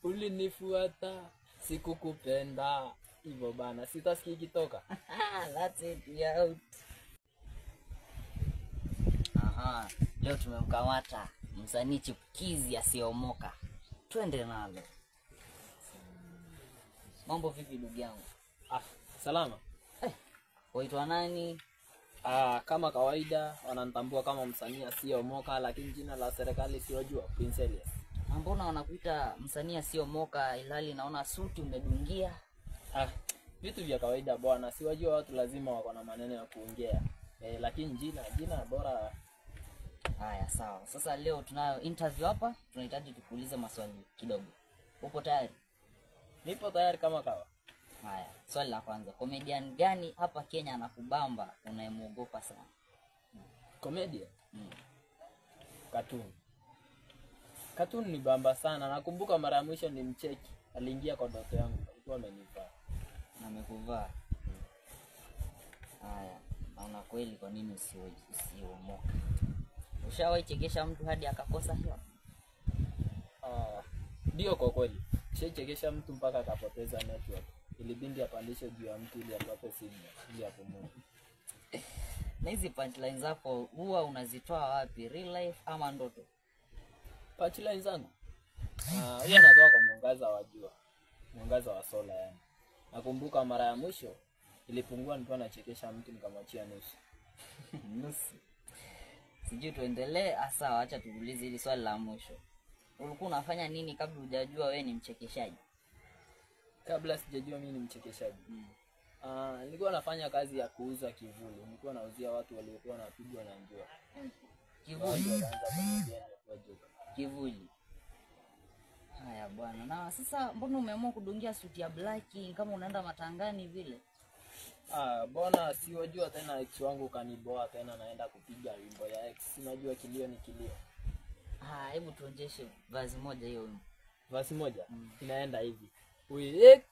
Ulinifuata, sikukupenda. Hivyo bana, sitasikia ikitoka. That's it, we are out. Aha, leo tumemkamata msanii chipukizi asiyeomoka. Twende nalo. Mambo vipi ndugu yangu? Ah, salama. Waitwa nani? Ah, kama kawaida wananitambua kama msanii asiyeomoka, lakini jina la serikali siwajua, Prince Elias. Na mbona wanakuita msanii asiyeomoka ilhali naona suti umedungia? Ah, vitu vya kawaida bwana, siwajua watu lazima wako na maneno ya kuongea. Lakini jina bora. Haya, sawa. Sasa leo tunayo interview hapa, tunahitaji tukuulize maswali kidogo. Upo tayari? Nipo tayari kama kawa. Haya, swali la kwanza, comedian gani hapa Kenya anakubamba unayemuogopa sana? Comedian? Cartoon. Cartoon ni bamba sana. Nakumbuka mara ya mwisho nilimcheki, aliingia kwa ndoto yangu, alikuwa amenivaa. Na amekuvaa. Haya, naona kweli kwa nini usiomoka. Ushawahi chekesha mtu hadi akakosa hewa? Ndio kwa kweli. Nishaichekesha mtu mpaka akapoteza network. Ilibidi apandishe juu ya mtu ili apate signal, ili apumue. Na hizi punchline zako huwa unazitoa wapi? Real life ama ndoto? Punchline zangu? Huwa natoa kwa mwangaza wa jua. Mwangaza wa sola yani. Nakumbuka mara ya mwisho ilipungua nilikuwa nachekesha mtu nikamwachia nusu. Nusu. Sijui tuendelee. Sawa, acha tuulize hili swali la mwisho. Ulikuwa unafanya nini kabla hujajua wewe ni mchekeshaji? Kabla sijajua mimi ni mchekeshaji. Nilikuwa nafanya kazi ya kuuza kivuli. Nilikuwa nauzia watu waliokuwa wanapigwa na jua. Kivuli. Watu wakaanza kuniambia nimekuwa joka. Kivuli. Haya bwana. Na sasa mbona umeamua kudungia suti ya black kama unaenda matangani vile? Bwana siwajua tena ex wangu kaniboa tena, naenda kupiga wimbo ya ex. Unajua kilio ni kilio. Hebu tuonjeshe vazi moja hiyo wimbo. Vazi moja? Inaenda hivi. We ex.